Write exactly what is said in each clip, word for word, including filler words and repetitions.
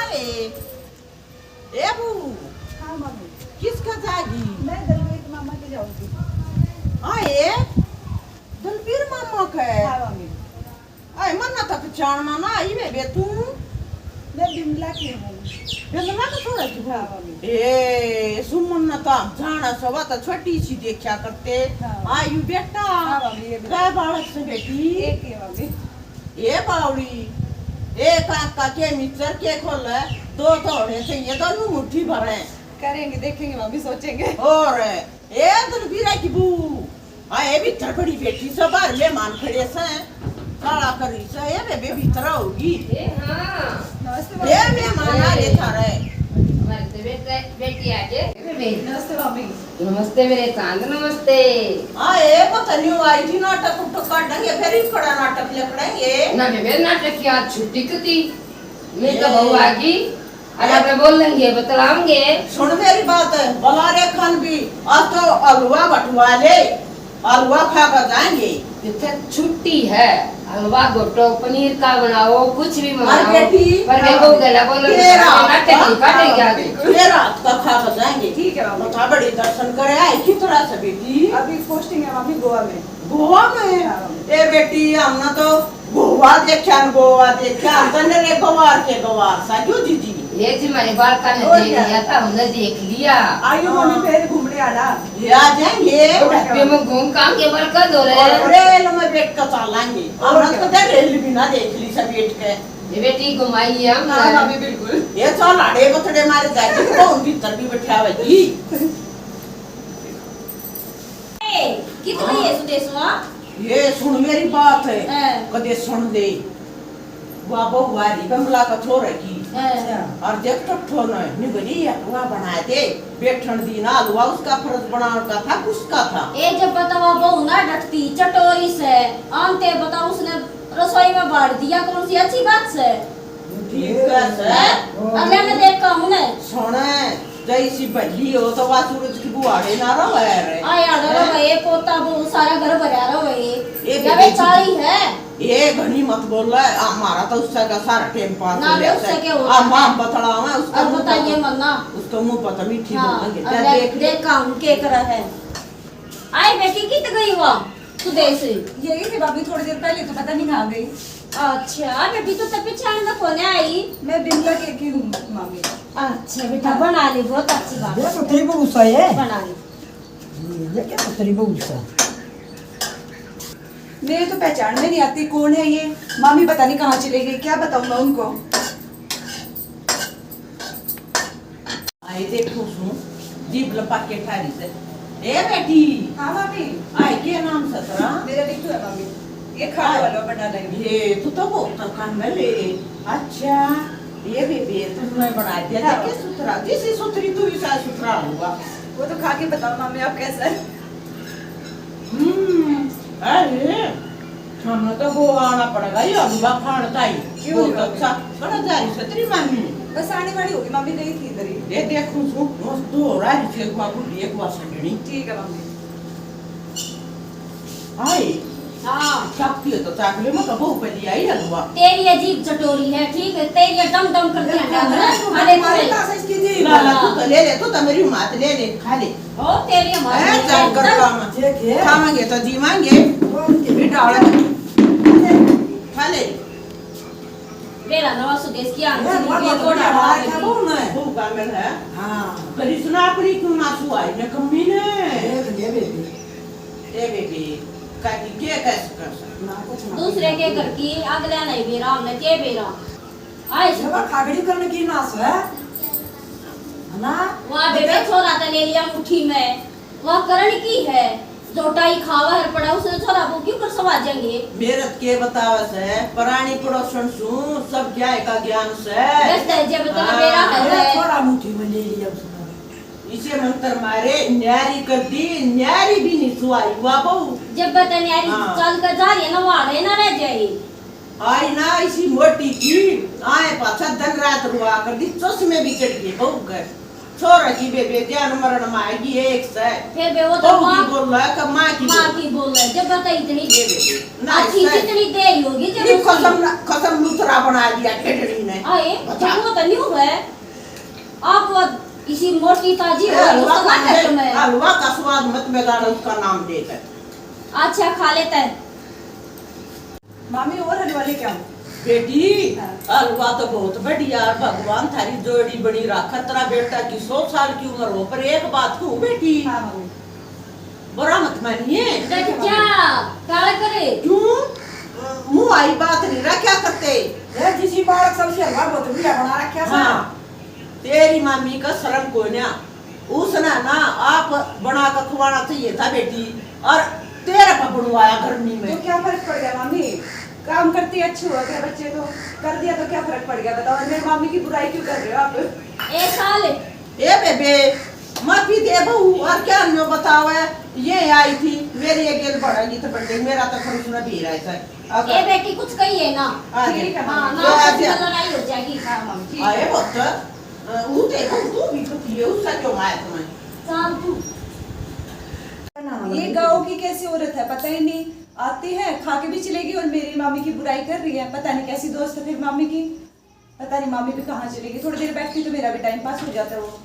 ए, ए बू, हाँ, मामी। किसका जागी? मैं दलवीर मामा के जाऊंगी। हाँ, ए, दलवीर मामा के? हाँ, मामी। आए, मन्ना तो पहचान में ना आई बे, बे तू? मैं बिमला की हूँ। बिमला का छोरा की हूँ? हाँ, मामी। ए, सुमन ना तो हम जाना सवा तो छोटी सी देखा करते। हाँ। आयु बेटा, हाँ, मामी, ये भी। कै बालक से बेटी? एक ही, मामी। ए बावड़ी, ए काका के मिचर के खोले, दो तो होने चाहिए, दोनों मुट्ठी भरे। करेंगे, देखेंगे, भाभी, सोचेंगे। और ए दलबीरा की बू, हाँ, ये भी भीतर बड़ी बैठी से, बाहर मेहमान खड़े से, काला करी से, ये बेबे भीतर होगी। ए हाँ। नमस्ते, ए भाभी। मेहमान आ गए थारे। हमारे तो बेटे, बेटी आ गए। ए बेबे। नमस्ते, भाभी। नमस्ते मेरे चांद, नमस्ते। हाँ, ए पता नहीं आई थी, नाटक उटक काटेंगे, फिर ही खड़ा नाटक लिखड़ेंगे। ना बेबे, नाटक की आज छुट्टी की थी, मैं तो बहू आ गई। अरे, अपने बोलेंगे, बतलाएंगे। सुन मेरी बात, बुला रे खान भी, आज तो हलवा बटवा ले, हलवा खा कर जाएंगे। जितने छुट्टी है, हलवा घोटो, पनीर का बनाओ, कुछ भी बनाओ। बेटी, पर मैं हाँ। बहू गला बोलो, तेरा नाटक हाथ नहीं का, काटेंगे हाँ, आगे। बिल्कुल। तेरा हाथ का खा कर जाएंगे। ठीक है, बाबू। बता बड़ी दर्शन करे आए, किस तरह से बेटी? अभी पोस्टिंग है, मामी, गोवा में। गोवा में? हाँ। ए बेटी, हमने तो गोवा देखा न, गोवा देखा, हम तो नरे गवार के गवार सा, क्यों जीजी? ये जी, हमारे बालका ने और देख क्या? लिया था, हमने देख लिया। आइयो, हाँ। मामी, फिर घूमने आना। ये आ जाएंगे। और क्या? में घूम काम के बालका दो रहे। और रेल में बैठ कर चलाएंगे। और हमने क्या? तो रेल भी ना देख ली सब बैठ के। ये बेटी घुमाई है हम। हाँ, भाभी, बिल्कुल। ये चल, आड़े बथड़े मारे जाके तो भीतर भी बैठा हुआ जी। ए, कितनी हाँ। है सुदेशवा? ये सुन मेरी बात है, हाँ। कदे सुन दे। वा बहू वारी बमला का छोर है की। हाँ। और देख टट्ठो न निगरी हलवा बना दे, बैठन दी ना हलवा उसका फर्ज बनाने का था, उसका था। ए, जब बतावा बहू ना डटती, चटोरी से, आनते बता उसने रसोई में बाढ़ दिया करो सी, अच्छी बात से। ठीक है सर। हैं? अगले ने देखा हमने। सुने, जैसी भली हो तो वा सूरज की बुहाड़े ना रहे रे। आ यार, हैं? रहे, पोता बहू सारा घर भरा रहे। ये या भी वे देखी। चाली है। ये घणी मत बोल रहा है, हमारा तो उससे का सारा टाइम पास ना हो बे, जाता उससे है। क्या होता हम, है? हम बतलावा उसका और मुंह बताइए पता, मन्ना। उसका मुंह पता मीठी हाँ, बोलेंगे। अब क्या देख, देख काम के करा है। आए बेटी, कित गई हुआ? सुदेश। यही थी भाभी, थोड़ी देर पहले तो पता नहीं कहाँ गई। अच्छा बेटी, तू तो पहचान में कोने आई। मैं बिमला के की हूँ मामी। अच्छा बेटा, हाँ। बना ले, बहुत अच्छी बात ये है। तो तेरी बहू सा है। बना ले। ये, ये क्या तो तेरी बहू सा? मेरे तो पहचान में नहीं आती, कौन है ये? मामी पता नहीं कहाँ चले गई, क्या बताऊँ मैं उनको? आए देखो सू, जीभ लपा के ठारी से। ए बेटी। हाँ भाभी। आए के नाम सतरा? मेरा रितु है भाभी। ये खाने वाला बना लेंगे। ये तू तो बहुत काम है ले। अच्छा, ये भी बेबे तुमने बना दिया। हाँ। देखे सुथरा, जिसी सुथरी तू भी सा सुथरा होगा। वो तो खा के बताओ मामी आप कैसा है। हम्म, अरे, हमें तो गोवा आना पड़ेगा, ये हलवा खान ताई। क्यों बहुत नहीं अच्छा, बड़ा जारी से तेरी मामी। बस आने वाली होगी, मामी गई थी इधर ही। ये देखूं सू, मस्त हो रहा है, इसे एक बार बुढ़ी, एक बार सजनी। ठीक है मामी। आई। हाँ। चाकती है तो चाकले में कबो पहली आई हलवा। तेरी अजीब चटोरी है, ठीक है, तेरी डम डम करती है। अरे, अरे, तू तो ले ले, तू तो मेरी मात ले ले, खा ले। ओ, तेरी हमारी हैं, नहीं चक्कर एकदम। काम। ये क्या? खावांगे तो जीवांगे। और क्या? बेटा, खा ले। बेरा नवा सुदेश की आंटी ये भी बहुत कोड़ा बड़ा मार है। वो कामिल है। हाँ। पर इसने अपनी क्यों ना सुआई ने कमी ने? देख ले बेबी। ए बेबी, काकी के कैसे कर सकते? ना कुछ ना दूसरे के घर की अगले नहीं बेरा, हमने के बेरा। आए ये बार खागड़ी करने की नास है। है ना? वहाँ बेटे छोरा तो ले लिया मुट्ठी में। वहाँ करण की है। झोटा ही खावा हर पड़ा, उसने छोरा को क्यों कर सवा जाएंगे? मेरत के बतावे से, परानी पड़ोसन सू, सब क्या है का ज्ञान से। बस है, जब तो हाँ। मेरा है। मेरा छोरा मुट्ठी में ले लिया उसने। इसे मंत्र मारे, न्यारी कर दी, न्यारी भी नहीं सुआई हुआ बहू। जब बता न्यारी हाँ। चल कर जा रही है ना, वहाँ रहे ना रह जाए। आई ना इसी मोटी की, आए पाछा दिन रात रुआ कर दी, चश्मे भी चढ़ गए बहू कर। छोरा की बेबे ध्यान मरण में आएगी एक से। फिर बे वो तो बहू की माँ, बोल रहा है कि माँ की माँ बोल। की बोल रहा है, जब बता इतनी ये बेबे, ना अच्छी सर। जितनी देरी होगी, जब ये उसकी कसम ना, कसम लुथरा बना दिया ठेठड़ी ने। आए, अच्छा। तो वो तो न्यू है। आप वो इसी मोटी ताजी ए, हो, हलवा उसका खा ले, घर में। हलवा का स्वाद मत बिगाड़, उसका नाम लेकर। अच्छा, खा लेता है। मामी, और हलवा लेके आओ। बेटी, हाँ। हलवा तो बहुत बढ़िया, भगवान थारी जोड़ी बनी राखे, तेरा बेटा की सौ साल की उम्र हो, पर एक बात कहूँ बेटी, हाँ, मामी। बुरा मत मानिए। क्या? काला करे? क्यों? मुंह आई बात नहीं रहा, क्या करते? ये जिसी बालक सब से हलवा बहुत बढ़िया बना रखा है। हाँ, तेरी मामी का शर्म कोन्या। उसने ना आप बना के खुआना चाहिए था बेटी, और तेरे पे बनवाया गर्मी में। तो क्या फर्क पड़ गया मामी? काम करती अच्छी हो गया, बच्चे को कर दिया तो क्या फर्क पड़ गया बताओ? और मेरी मामी की बुराई क्यों कर रहे हो आप? ए साले, ए बेबे, माफी दे बहू, और क्या न्यू बतावे? ये आई थी, मेरी ये गेल बढ़ेगी तो बढ़ेगी, मेरा तो खर्च न भी रहा है सर। अब ए बेटी, कुछ कही है ना। आ गया। ठीक है, हाँ, मामी। ना तो आ गया। लड़ाई हो जाएगी। हाँ, मामी, ठीक है। अरे बहुत, अ, वो देखो, तू भी तो पिए, उसका क्यों आया तुम्हें? चल तू। ये गांव की कैसी औरत है, पता ही नहीं। आती है, खा के भी चलेगी और मेरी मामी की बुराई कर रही है। पता नहीं कैसी दोस्त है फिर मामी की। पता नहीं मामी भी कहाँ चलेगी। थोड़ी देर बैठती तो मेरा भी टाइम पास हो जाता वो।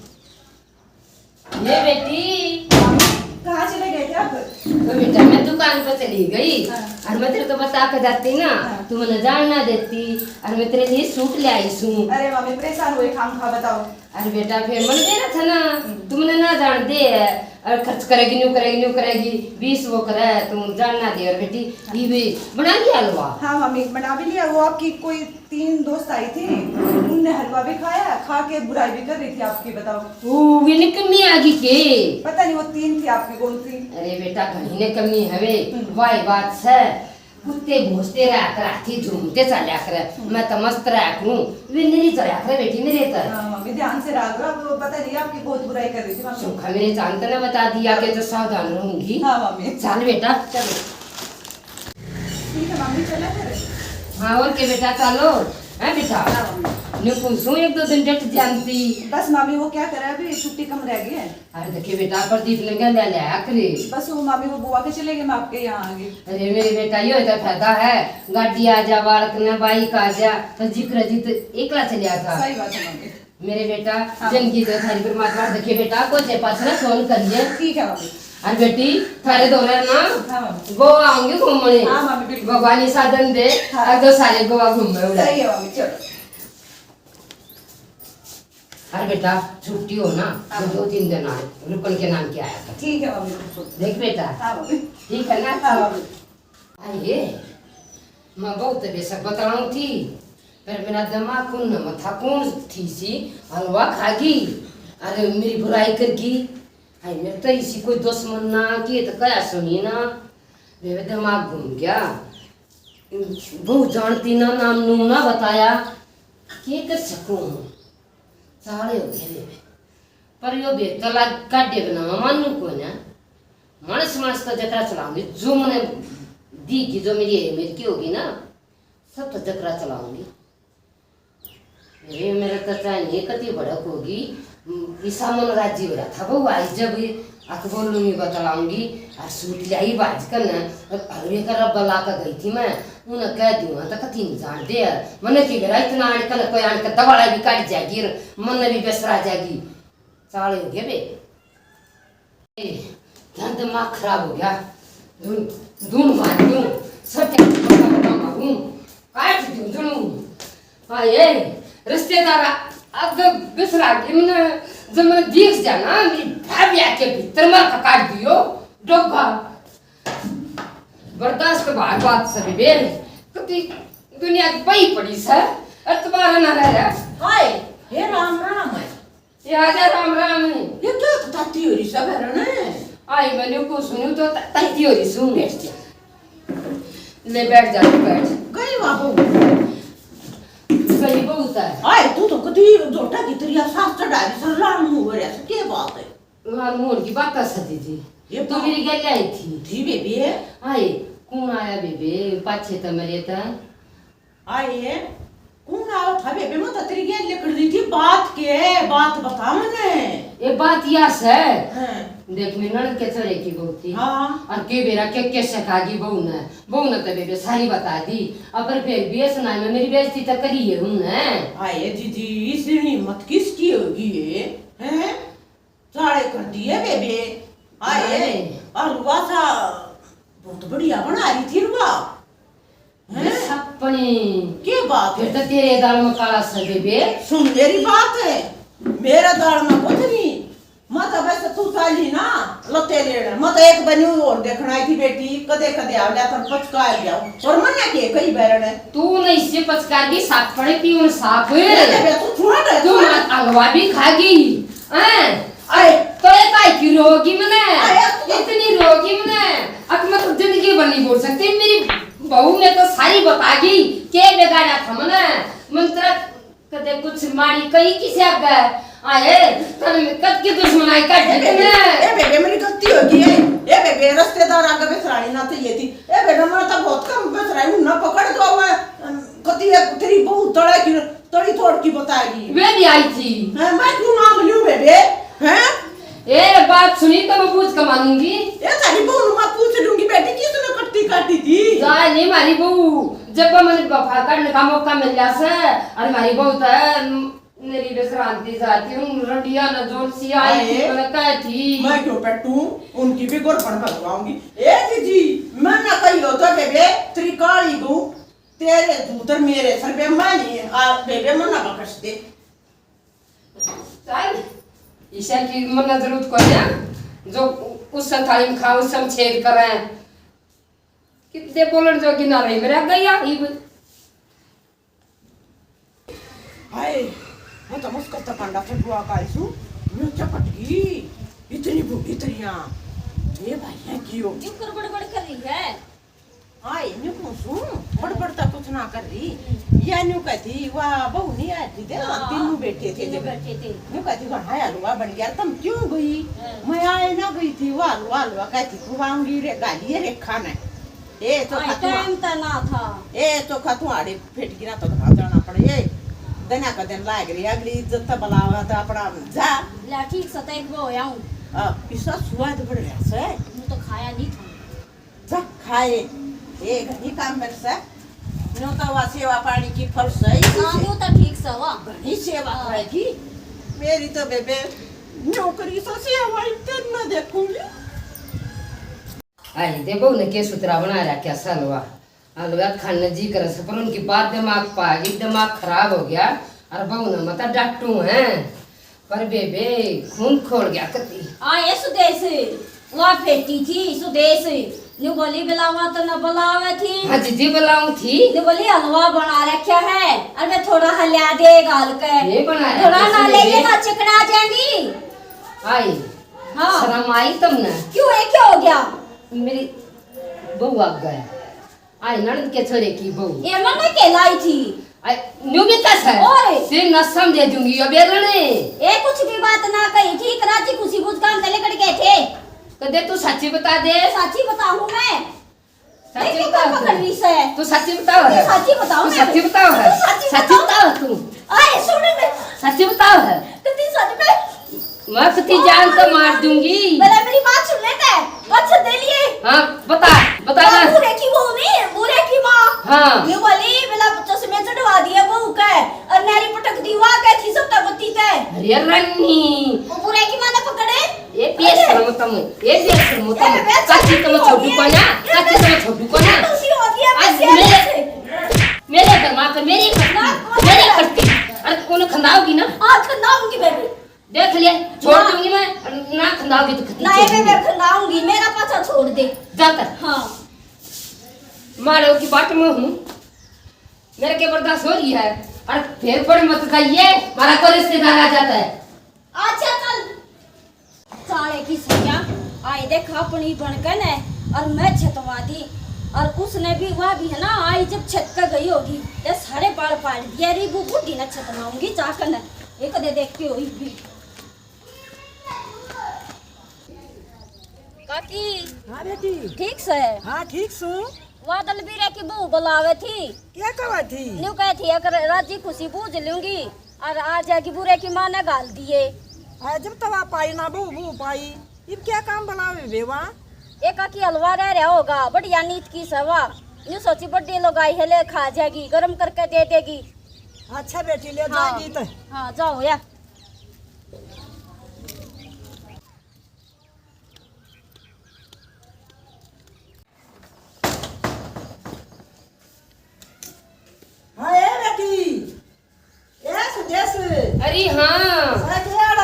ले बेटी। मामी, कहाँ चले गए थे आप? तो बेटा, मैं दुकान पर चली गई। हाँ। और मैं तेरे को बता के जाती ना, हाँ। तू मन्ने जान ना देती। और मैं तेरे लिए सूट ले आई सूं। अरे मामी, परेशान हुए खाम खा, बताओ। अरे बेटा, फिर मन दे रहा था ना, हम्म। तू मन्ने ना जान दे। और खर्च करेगी, न्यू करेगी, न्यू करेगी, बीस वो करे, तू जान ना दे। और बेटी, हाँ। ये भी बना लिया हलवा? हाँ मामी, बना भी लिया। वो आपकी कोई तीन दोस्त आई थी, उनने हलवा भी खाया, खा के बुराई भी कर रही थी आपकी, बताओ। ओ, वे निकम्मी आ गई के? पता नहीं वो तीन थी आपकी कौन थी। अरे बेटा, घणी निकम्मी हवे, हम्म। वाई बात से। कुत्ते भौंकते रहा कर, हाथी झूमते चल्या कर, हम्म। मैं तो मस्त रहा करूं, वे नहीं चल्या कर बेटी मेरे तो। हाँ, मामी, ध्यान से रहा करो, वो पता नहीं आपकी बहुत बुराई कर रही थी, मामी। सुखा मेरे चांद ने बता दिया कि तो सावधान रहूंगी। हाँ, मामी। चल बेटा। चलो। ठीक है मामी, चले फिर। हाँ, और के बेटा, चलो। हैं बेटा? हाँ, मामी। न्यू पूछूं, एक दो दिन डट जानती। बस मामी, वो क्या करे, अभी छुट्टी कम रह गई है। अरे देखे बेटा, प्रदीप ने क्या ले लिया आखिरी? बस वो मामी, वो बुआ के चले गए, मैं आपके यहाँ आ गई। अरे मेरे बेटा, यो तो फायदा है, गाड़ी आ जा, बालक ने बाइक आ जा, तो जिक्र जित एकला चले आता। सही बात है मामी। मेरे बेटा, हाँ। जिंदगी तो थारी परमात्मा देखे बेटा, को जे पास ना फोन करिए। ठीक है मामी। और बेटी, थारे दो ना, हाँ मामी। गोवा आऊंगी घूमने। हाँ मामी, बिल्कुल। भगवान ही साधन दे, हाँ। और दो सारे गोवा घूमने उड़े। सही है मामी, चलो। अरे बेटा, छुट्टी हो ना, हाँ। तो दो तीन दिन आ, रुकन के नाम के आया कर। ठीक है मामी, बिल्कुल। देख बेटा। हाँ मामी। ठीक है ना? हाँ मामी। अरे, मैं बहुत बेशक बतलाऊं थी, पर मेरा दिमाग कौन न था, कौन थी सी, हलवा खागी, अरे मेरी बुराई करगी। हाय, मेरे तो इसी कोई दुश्मन ना की तो कया सुनी ना, मेरा दिमाग घूम गया। बहुत जानती ना, नाम नूम ना बताया, के कर सकूं हूँ? चाले हो गए वे। पर यो बेतला काढे बिना मैं मानू कोन्या। मानस मानस तो जतरा चलाऊंगी, जो मने दी की, जो मेरी है, मेरी की होगी ना, सब तो जतरा चलाऊंगी। अरे, मेरे तो चाहे नहीं कती भड़क होगी, ईसा मन राजी हो रहा था, बहू आई जब अक बोलूंगी, बतलाऊंगी, और सूट ल्याई बाज करना, और हलवे का रब्बा ला के गई थी मैं, उन्हें कह दूंगा तो कती नहीं जान दे यार, मन्ने की करा इतना आने कल कोई आने का दवाड़ा भी काट जाएगी, और मन्ने भी बेसरा जाएगी। चाले हो गए बे। ए, क्या दिमाग खराब हो गया? धुन, धुन मार दूं, सब क्या मारूं, काट दूं, दूं। आए, रिश्तेदार अब बिसरा के मैंने, जब मैं देख जाना, मेरी भाभी आके भीतर मार का काट दियो, डोगा। बर्दाश्त के बाहर बात सभी बे, कति दुनिया की पई पड़ी सर, अरे तुम्हारा ना रह रहा। हाय, हे राम राम है। ये आजा राम राम। ये क्या ताती हो रही सब है ना? आई मैंने को सुनू तो ता-, ताती हो रही सुन। बैठ जा। ले बैठ जा, तू बैठ। गई बाबू। गई बहुत है। आए तू तो कदी झोटा की तरिया सास चढ़ा रही सर, लाल मुंह हो रहा है, क्या बात है? लाल मोहन की बात है सती जी। ये तो बात मेरी गल आई थी। थी बेबी है। आए, कौन आया बेबे? पाछे तो मरे था। आए, कौन आया था बेबे? मैं तो तेरी गल लिकड़ दी थी। बात के है? बात बता मने। ये बात या से। हाँ। देख, मेरी ननद के छोरे की बहू थी। हाँ। और के बेरा के, के सिखा गई बहू ने। बहू ने तो बेबे सारी बता दी। अब पर फिर भी ऐसा ना, मेरी बेइज्जती तो करी है उनने। हाय दीदी, इतनी हिम्मत किसकी होगी ये? हैं? साले कर दिए बेबे। हाय। हाय। और रुआ सा बहुत बढ़िया बना रही थी रुआ। हैं? सपनी। के बात फिर है? तो तेरे दाल में काला सर बेबे। सुन मेरी बात है, मेरा दाल में कुछ नहीं। मैं तो बस तू चाली ना लते लेने, मैं तो एक बनी और देखना आई थी बेटी, कदे कदे आ गया तो पचका आ गया। और मन्ना के कई बैरण है। तू नहीं से पचकार की साफ पड़े पीऊन साफ। अरे बेबे, तू छोड़ दे, तू छोड़। मत हलवा भी खा गई। हैं? अरे। तो ये काई की रोगी मने? अरे, तू इतनी रोगी मने? अक मैं तो जिंदगी भर नहीं बोल सकती। मेरी बहू ने तो सारी बता गई। के बिगाड़ा था मने? मन तेरा कदे कुछ माड़ी कही किसे आगे? आए, तन कद की दुश्मनाई काटी ए बेबे, तने? ए बेबे, मेरी गलती हो गई है। ए बेबे, रिश्तेदार आगे बिसरानी ना चाहिए थी। ए बेबे, मैं तो बहुत कम बिसराई हूँ, ना पकड़ दो मैं। कती एक तेरी बहू तड़े की, तड़ी तोड़ की बताएगी। वे भी आई थी। हैं, मैं क्यों नाम लूं बेबे? हैं? ए, बात सुनी तो मैं पूछ के मानूंगी। ए, तेरी बहू ने मैं पूछ लूंगी बेटी, किसने कट्टी काटी थी? जा नहीं मारी बहू, जब मैंने बफा करने का मौका मिल जा से, और मारी बहू तो है, मेरी विश्रांति जाती हूँ, रंडिया न जोर सी आई थी, अरे, मैंने कहा थी। मैं क्यों पटूं? उनकी भी गोरपन भरवाऊंगी। ए जीजी, मैं ना कही हो तो बेबे, तेरी काली बहू, तेरे दूतर मेरे सर पे मानी, आ बेबे मन्ना बकस दे। चल, ईशा की मन्ना जरूरत कोई ना, जो उस थाली में खा, उस हम छेद करें। कितने बोलन जो कि ना रही, मेरे आ गई आ, इब। हाय, मैं तो मुश्किल तो कांडा से दुआ का आईसू, मैं चपट गई, इतनी बूढ़ी तरिया। ये भाई है कियो? क्यों कर बड़बड़ कर रही है? हाय, न्यू कहूँ सू, बड़बड़ तो कुछ ना कर रही। या न्यू कहती, "वाह, बहू नहीं आई थी, देखो, हाँ, तीनों बैठे थे तीनों जब।" बैठे थे। न्यू कहती, "वाह, हलवा बन गया, तुम क्यों गई?" हाँ। मैं आए ना गई थी, वाह, हलवा, हलवा कहती, "खुआऊंगी रे, गालिए रेखा ने।" ए, तो हाँ, खतुआ। टाइम तो ना था। ए, तो खतुआड़े फेट गिरा तो घर जाना पड़े। ए, दना का दिन लाग रही, अगली इज्जत तो बुलावा तो अपना जा। ला, ठीक से तो एक वो होया हूँ। आ, इसका स्वाद बढ़ रहा से। यूं तो खाया नहीं था। जा, खाए। ए, घणी काम कर से। न्यू तो वा सेवा पानी की फल सही हाँ, से। न्यू तो ठीक से वा। घणी सेवा हाँ। करेगी। मेरी तो बेबे नौकरी से सेवा इतना देखूंगी। आई दे बहू ने के सुतरा बना रखा सलवा। हलवा खाने जी करे से, पर उनकी बात दिमाग पा गई, दिमाग खराब हो गया। और बहू ने मत डांटू है, पर बेबे खून खोल गया कती। आ ये सुदेश, वहाँ फेटी थी सुदेश, न्यू बोली बुलावा तो न बुलावे थी। हाँ जीजी बुलाऊं थी। न्यू बोली हलवा बना रखा है, और मैं थोड़ा हल्या दे गाल के। ये बना रखा थोड़ा ना सुदेश। लेके ना चिकना जाएंगी। आई। हाँ। शर्म आई तुमने? क्यों है, क्या हो गया? मेरी बहू आ गया। आई ननद के छोरे की बहू। ये मन के लाई थी। आई, न्यू भी कस है। ओए। सिर न समझे दूंगी यो बेलने। ए, कुछ भी बात ना कही थी, एक राजी खुशी बुझ काम तले कट गए थे। कदे तू सच्ची बता दे। सच्ची बताऊं मैं। सच्ची देख, बता पकड़ तू। ली से। तू सच्ची बताओ तू है। सच्ची बताओ तू मैं। सच्ची बताओ है। तू सच्ची सच्ची बताओ। बताओ तू। अरे, सुन ले। सच्ची बताओ है। कितनी सच में? मैं कितनी जान तो मार दूंगी। पहले मेरी बात सुन लेते हैं। अच्छा, दे लिए। हाँ, बता, बता ना। बूढ़े की बहू नहीं, बूढ़े की माँ। हाँ। ये बोली, मेरा चश्मे चढ़वा दिए बहू के, और नारी पटक दी, वाह, कहती सब तक होती ते। अरे रन्नी। वो बूढ़े की माँ ने पकड़े। ये बेशरम तुम, ये बेशरम तुम। ये बेशरम काची तुम हो छोटू गया। को ना, ये काची तुम छोटू को ना। तुलसी हो गया, आज बस ये मेरे, ऐसे। मेरे घर माँ पे मेरी करती, ना, मेरी करती। अरे उन्हें खंदाओगी ना? हाँ, खंदाऊंगी मैं भी। देख ले, छोड़ ना। दूंगी मैं, ना खंदाओगी तो खंदा ना, ये छोड़ूंगी। मैं खंदाऊंगी, मेरा पाछा छोड़ दे। जाकर। हाँ। मारो की बाट में हूँ, मेरे के बर्दाश्त हो रही है। और फिर पर मत जाइए, हमारा कोई रिश्तेदार आ जाता है। अच्छा, चल। साले की सैया, आए देख अपनी बन के ने, और मैं छतवा दी। और उसने भी, वह भी है ना, आई जब छत के गई होगी, ये सारे बाल पाड़ दिया रे, वो बूढ़ी ने छतवाऊंगी चाकन। एक दे देख के हुई भी। काकी। हाँ बेटी। ठीक से? हाँ, ठीक सू। वादल बीरे की बहू बुलावे थी। क्या कहे थी? न्यू कहे थी, अगर राजी खुशी बूझ लूंगी और आ जाएगी, बुरे की माँ ने गाल दिए। आ, जब तवा पाई ना बहू, बहू पाई। इब क्या काम बनावे बेवा? एक आखी हलवा रह रहा होगा, बढ़िया नीत की सवा। न्यू सोची बड्डी लोग आई है, ले खा जाएगी, गरम करके दे देगी। अच्छा बेटी, ले हाँ। जाएगी तो। हाँ, जाओ या। हाँ, ए बेटी, ए सुदेश। अरे हाँ। अरे के आड़?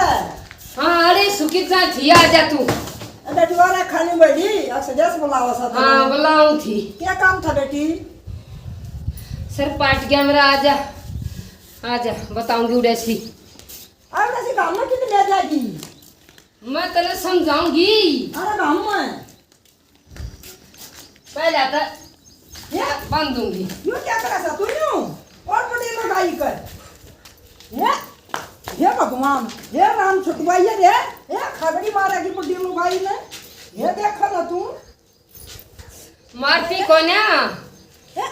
हाँ, अरे सुखी जा थी, आ जा तू। ए बेटी, वाला खाली बैठी, आ सुदेश बुलावा सा हाँ, तने। बुलाऊं थी। क्या काम था बेटी? सर पाट गया मेरा, आ जा। आ जा, बताऊंगी उड़े सी। अब ऐसी काम में कितने ले जाएगी? मैं तने समझाऊंगी। अरे काम में। पहले तो ये बांध दूंगी। यो क्या करा सा तू यूं? और बड़ी लुगाई कर। ये, हे भगवान, हे राम छुटवाइए रे। हे खगड़ी मारेगी बड़ी लुगाई ने। ये देखो ना तू। मारती कोन्या,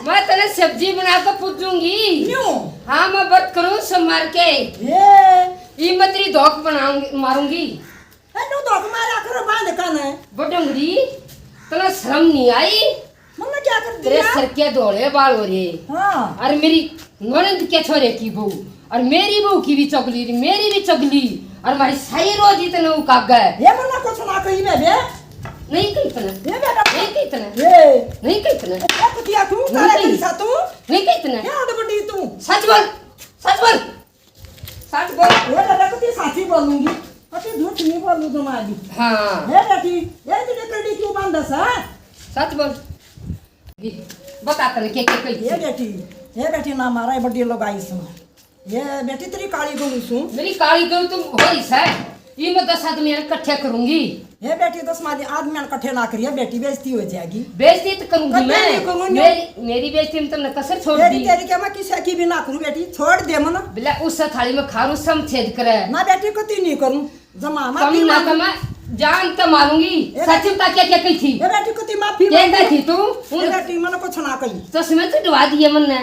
मैं तने सब्जी बना के पूजूंगी। यूं? हाँ, मैं व्रत करूँ सोमवार के। ये? ई मैं तेरी धोक बनाऊंगी, मारूंगी। ए, तू धोक मारा करो बांध काने। बडंगड़ी, तने शर्म नहीं आई? मन्ने क्या कर तेरे दिया? सर के धोले बाल हो रहे। हाँ। और मेरी ननद के छोरे की बहू, और मेरी बहू की भी चुगली, मेरी भी चुगली, और हमारी सारी रोजी तने उकागा है। ये मन्ने कुछ ना कही बेबे। नहीं कही तने। ये बेटा। नहीं कही तने। ये। नहीं कही तने। ये कुतिया तू, नहीं काला कही। करी सा तू। नहीं कही तने। ये आड़ बड़ी तू। सच बोल, सच बोल। सच बोल। ए बेटा, कती साची बोलूंगी, कती झूठ नहीं बोलू तुम्हारी। हाँ। हे बेटी, ये तुझे करड़ी क्यों बांधा सा? सच बोल। बता तने के, के कही ये थी? बेटी, ये बेटी ना मारा, ये बड़ी लोग आई सुन। ये बेटी तेरी काली गऊ सू। मेरी काली गऊ तुम हो रही सै। ये मैं दस आदमी इकट्ठे करूंगी। हे बेटी, दस माली आदमी इकट्ठे ना करिए, बेटी बेइज्जती हो जाएगी। बेइज्जती तो करूंगी कतई मैं। नहीं करूंगी। मेरी, मेरी बेइज्जती में तुमने कसर छोड़ तेरी, दी। तेरी क्या मैं किसी की भी ना करूं बेटी, छोड़ दे मन्ने। बिला उस थाली में खारू सम छेद करे। ना बेटी, कती नहीं करूं। जमा तुम माफी ना मांग। तो मैं जान तो मारूंगी। ए सच में क्या, क्या कही थी? ए बेटी, कती माफी क्या मांग। कही थी तू? ए बेटी, मन्ने कुछ ना कही। चश्मे तो डुबा दिए मन्ने।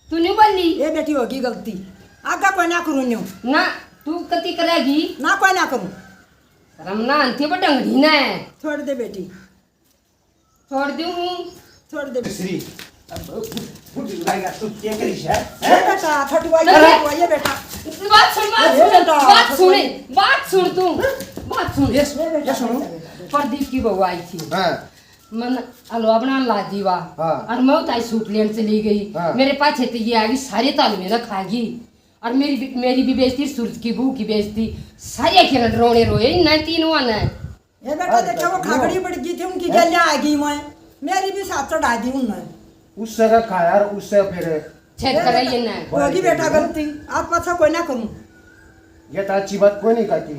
तू नहीं बोली। ए बेटी, होगी गलती। आगा कोई ना करूं न्यू। ना, तू कती करेगी? ना, कोई ना करूं। शर्म ना आती बडंगड़ी ने। छोड़ दे बेटी। छोड़ दूं। छोड़ दे बेटी। श्री, अब बुढ़-, बुढ़-, बुढ़-, तू क्या करी है? ए बेटा, छोटी वाली, अरे! छोटी वाली, ए बेटा। बात सुन, बात अरे सुन, बेटा, बात छोटी सुन, वाली। बात सुन तू, बात सुन। ये, ये सुनो। प्रदीप की बहू आई थी। हाँ। मन हलवा बनाने ला दी वा। हाँ। और मैं उताई सूट लेने चली गई। हाँ। मेरे पाछे तो ये आ गई, सारे ताल मेरा खा गई। और मेरी भी, मेरी भी बेइज्जती, सूरज की बहू की बेइज्जती, सारे खेल रोने रोए, इन्हें तीनों ने। ये बेटा, अरे देखो, वो बेटा, खागड़ी पड़ गई थी, उनकी ए? गैल्या आ गई मैं, मेरी भी साथ चढ़ा दी उनने। उससे रखा यार, उससे फिर छेद ये कराई बेटा, इन्हें। होगी बेटा गलती, आप पाछा कोई ना करूं। ये तो अच्छी बात कोई नहीं कहती।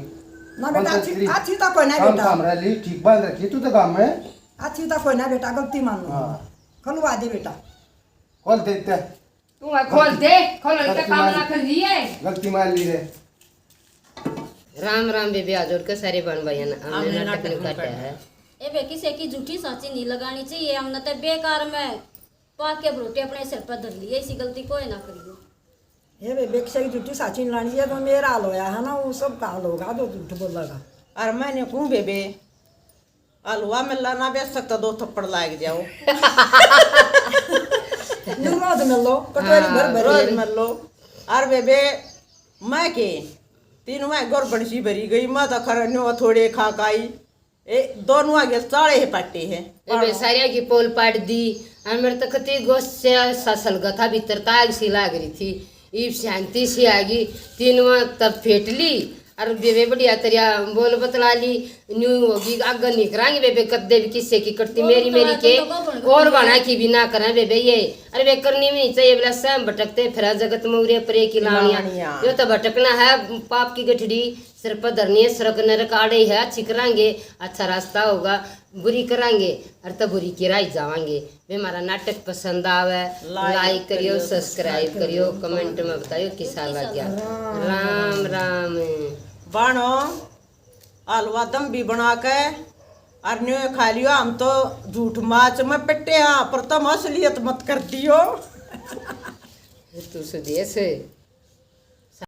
ना बेटा, हम तो अच्छी, तेरी अच्छी तो कोई ना काम बेटा। काम रह ली, ठीक बांध रखी तू तो काम में। अच्छी तो कोई ना बेटा, गलती मान लो। हाँ। खुलवा दे बेटा। खोल दे इत्ते। तू है खोल दे, खोल के गलती काम मान ना कर रही है। गलती मान ली रे। राम राम बेबे, आ जोड़ के सारे बहन भाइयां ने हमने हमने नाटक नाटक नहीं नहीं काटा काटा। है। ए बे, किसी की झूठी साची नहीं लगानी चाहिए, हमने तो बेकार में पाके भरोटे अपने सिर पर धर लिए, ऐसी गलती कोई ना करियो। ए बे, बेक्से की झूठी साची नहीं लानी है, तो मेरा हाल होया है ना, वो सब का हाल होगा, जो झूठ बोलेगा। और मैंने कहूँ बेबे, हलवा मिला ना बेच सकता, दो थप्पड़ लाग जाओ। न्यू रोज मिल लो, कटोरी भर हाँ, भर रोज के। मिल लो। अरे बेबे, मैं के, तीन मैं गोरबण सी भरी गई, मैं तो खरा न्यू थोड़े खा खाई। ए, दोनों आगे चाले ही पाटे हैं। ए बे, सारिया की पोल पाट दी। और मेरे तो कति गुस्से सा सलगा था, भीतर ताग सी लाग रही थी। ईब शांति सी आ गई, तीनवा तब फेट ली। और बेबे बढ़िया तरिया बोल बतला ली, न्यू होगी, आगे नहीं करांगे बेबे, कद्दे भी किस्से की कट्टी, और मेरी, तो मेरी आगे के, तो बाबा ने और कट्टी बना है। की भी ना करें बेबे ये। अरे बे, करनी भी नहीं चाहिए, बोला, "सहम भटकते फिरा जगत मौरे परे की लानिया।" लानिया। यो तो भटकना है, पाप की गठड़ी सिर पर धरनी है, स्वर्ग नरक आड़े है, अच्छी करांगे, अच्छा रास्ता होगा, बुरी करांगे, और तो बुरी की राह जावांगे। वे हमारा नाटक पसंद आवे, like like करियो, करियो, subscribe subscribe करियो, करियो, comment में बताइयो किसा लग गया। राम राम। बाणो, हलवा दम भी बना के और न्यू खा लियो। हम तो झूठ माच में पिट्टे हाँ, पर तुम असलियत मत कर दियो। तू सुदेश,